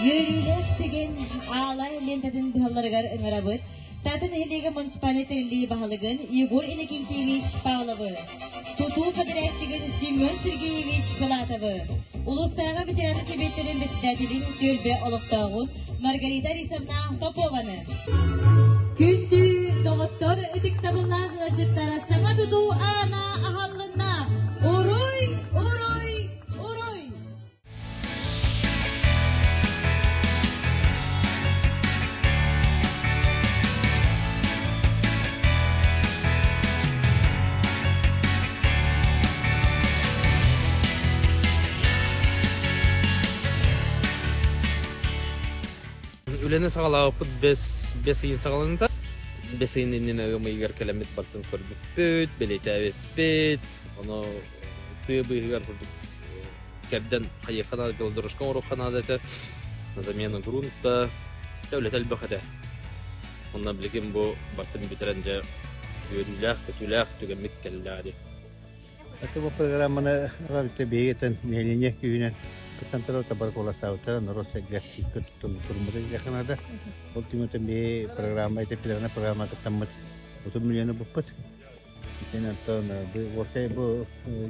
Үөрүүлээх түгэн аалай лентатын быһалларыгар ыҥырабыт Тата нэһилиэгэ муниципальнай тэриллии баһылыгын Егор Иннокентьевич Павловы, тутуу подрядчигын Семен Сергеевич Филатовы, улуустааҕы ветераны сэбиэттэрин председателин түөлбэ олохтооҕун Маргарита Борисовна Попованы. Күндү доҕоттор ытыктабыллаах ыалдьыттара саҥа тутуу аана аһаллынна! Уруй! Уруй! Уруй! Үлэни саҕалаабыппыт бэс бэс ыйын саҕаланыыта. Бэс ыйын иннинэ ыам ыйыгар кэлэммит бартын көрбүппүт, бэлиэтээбиппит. Ону тыа быыһыгар курдук кэрдэн хайыахха наада, велодорожка оҥоруохха наада этэ. Замена грунта, үлэтэ элбэх этэ. Онно билигин бу бартын бүтэрэн дьэ үөрүүлээх, көтүүлээх түгэммит кэллэҕэ дии. Это бу программаны аҕабыта биһигитин нэһилиэнньэ күүһүнэн кыттан турар табар куоластаабыттара норуот сэргэ туттун туруммута диэххэ наада. Ол түмүтэн биһи программа ити федеральнай программа кыттаммыт 30 миллиону буппут. Итин оттон уопсай бу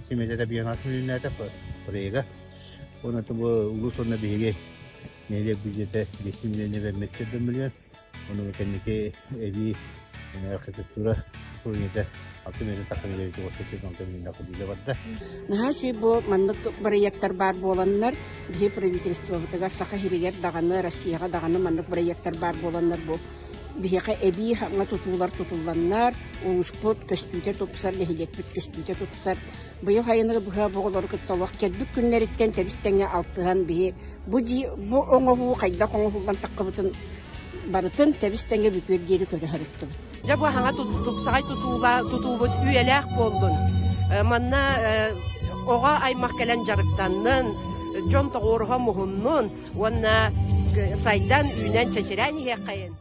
симиэтэтэ биһиэхэ миллионнаата проега. Онон бу улуус уонна биһиги нэһилиэк бюджета 2 миллион эбэммит миллион. Ону кэнники эбии архитектура управлениета алты миэтэ тахсан үлэ барда. Наһаа үчүгэй бу маннык бырайыактар баар буоланнар, биһи правительствобытыгар Саха сиригэр даҕаны, Россияҕа даҕаны маннык бырайыактар баар буоланнар бу биһиэхэ эбии хаҥа тутуулар тутулланнар, улууспут көстүүтэ тупсар, нэһилиэкпит көстүүтэ тупсар. Быйыл сайыны быһа бу оҕолору кытта олох кэлбит күннэриттэн тэбис-тэҥҥэ алтыһан биһи бу дии бу оҥоһуу хайдах оҥоһуллан таххыбытын барытын тэбис-тэҥҥэ бүтүөр диэри көрө сырыттыбыт. Дьэ бу хаҥа тупсаҕай тутууга тутуубут үйэлээх буоллун. Манна оҕо аймах кэлэн дьарыктаннын, дьон тоҕуоруһа муһуннун уонна сайдан, үүнэн, чэчирээн иһиэххэйин.